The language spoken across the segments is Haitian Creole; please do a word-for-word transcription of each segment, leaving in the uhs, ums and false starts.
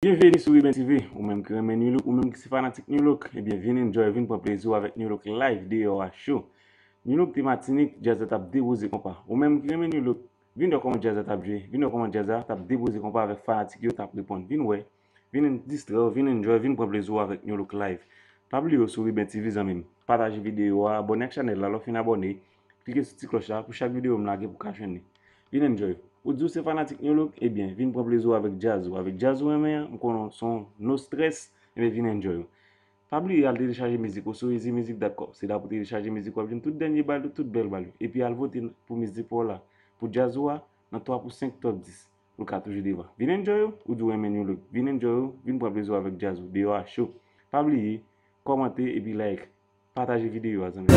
Byenveni sou Riben T V, ou menm ki renmen New Look, ou menm ki se fanatik New Look, ebyen vin enjoy, vin pran plezi w avèk New Look live deyò a cho. New Look te Matinik, djaz la t ap depoze konpa. Ou menm ki renmen New Look, vin wè kòman djaz la t ap jwe, vin wè kòman djaz la t ap depoze konpa avèk fanatik yo t ap reponn. Vin wè, vin distrè w, vin enjoy, vin pran plezi w avèk New Look live. Pa bliye w sou Riben T V zanmi m. Pataje videyo a, abòne ak chanèl la lè w fin abòne. Klike sou ti klòch la pou chak videyo m lage pou ka jwenn li. Vin enjoy. Ou di w se fanatik New Look, ebyen, vin pran plezi w avèk djaz ou. Avèk djaz ou renmen an, m konnen w se yon no stress, ebyen vin enjoy ou. Pa bliye al telechaje mizik ou sou easy music dot com. Se la pou telechaje mizik w ap jwenn tout dènye bal yo, tout bèl bal yo. Epi al vote pou mizik pa w la, pou djaz ou a, nan twa pou senk top dis. Pou l ka toujou devan. Vin enjoy ou, ou di w renmen New Look. Vin enjoy ou, vin pran plezi w avèk djaz ou. Deyò a cho. Pa bliye, kòmante epi like. Pataje videyo a, zanmi.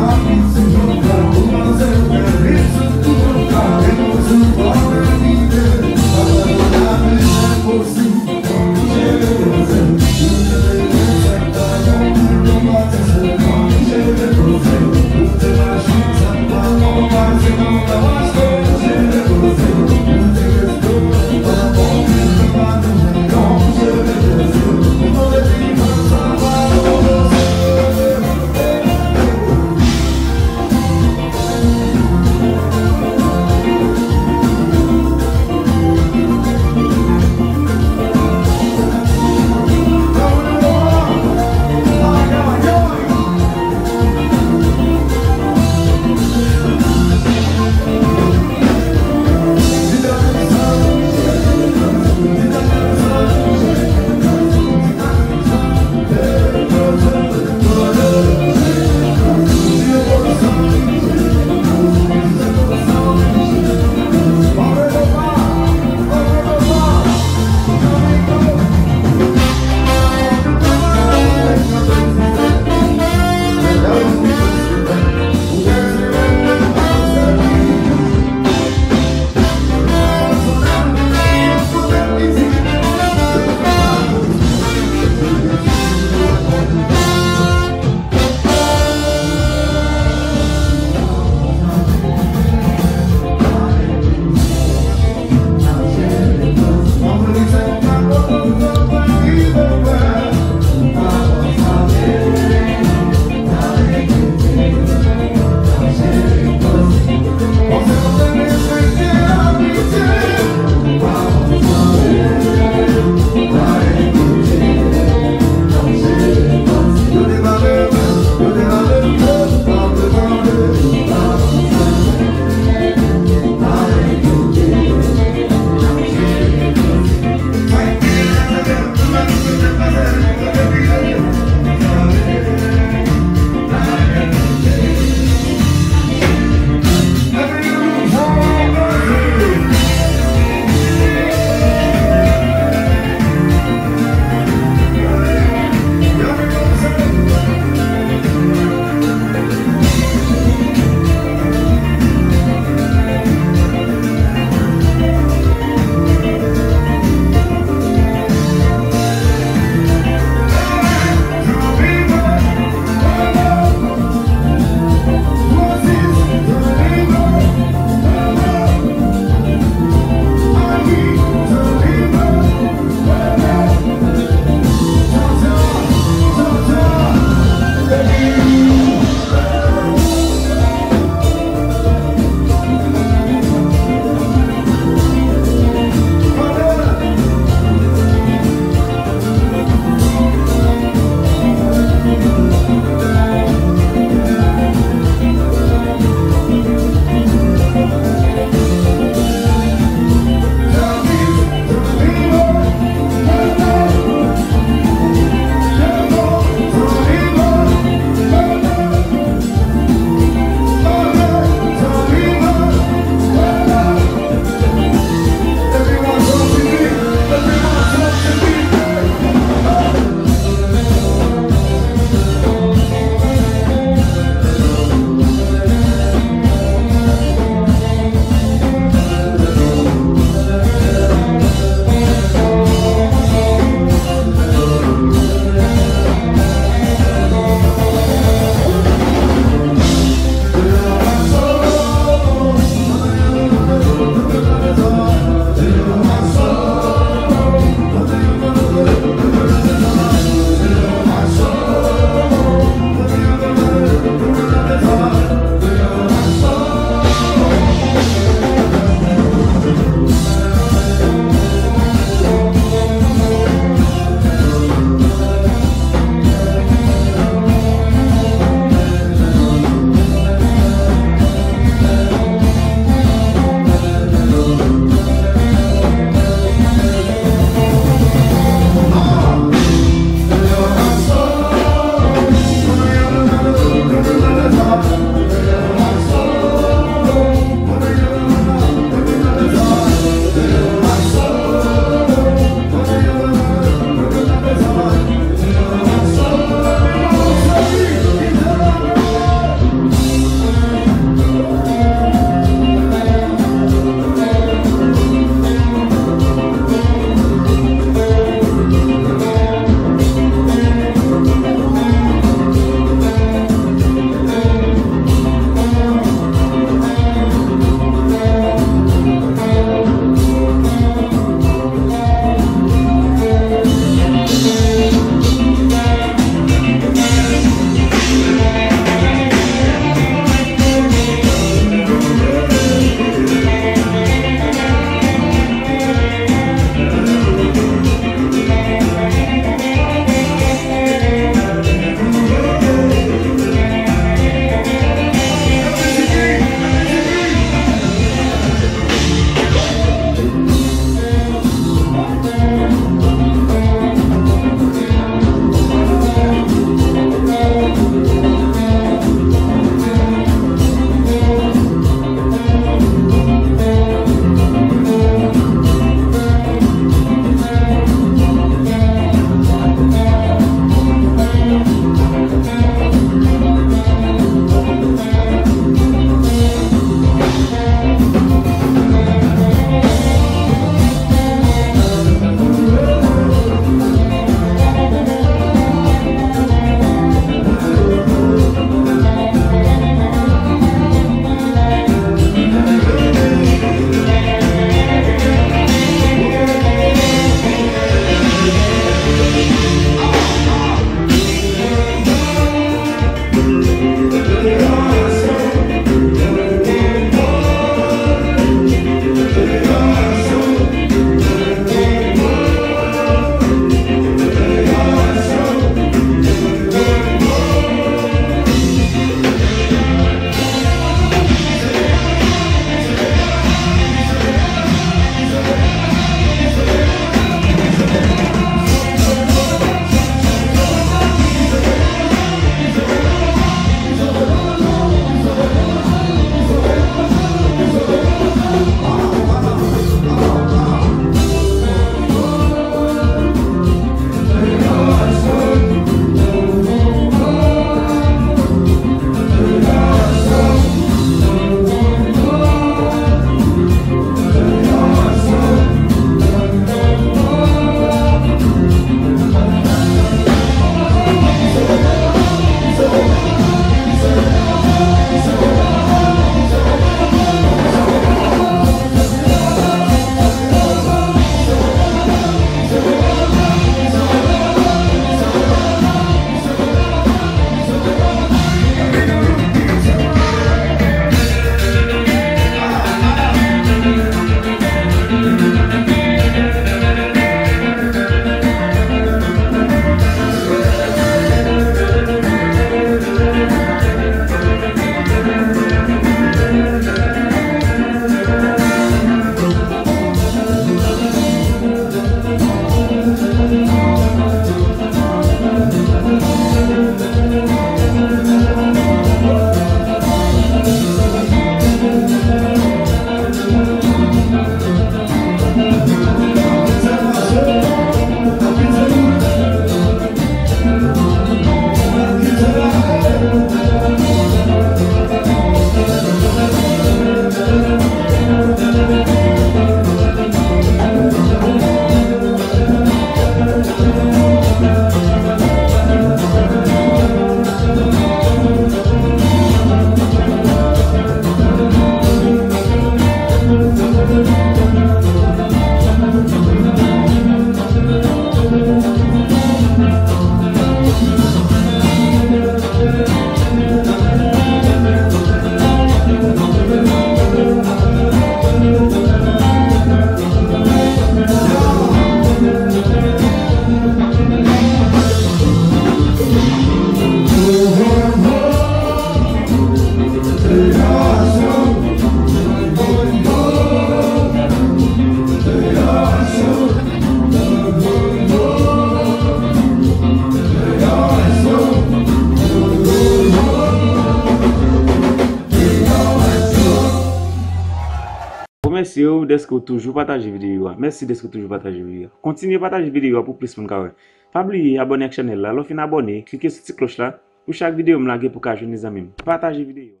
Mèsi w dèske w toujou pataje videyo a. Mèsi dèske w toujou pataje videyo a. Kontinye pataje videyo a pou plis moun ka wè. Pa bliye abòne ak chanèl la. Lè w fin abòne, klike sou ti klòch la pou chak videyo m lage pou ka jwenn li zanmi m. Pataje videyo a.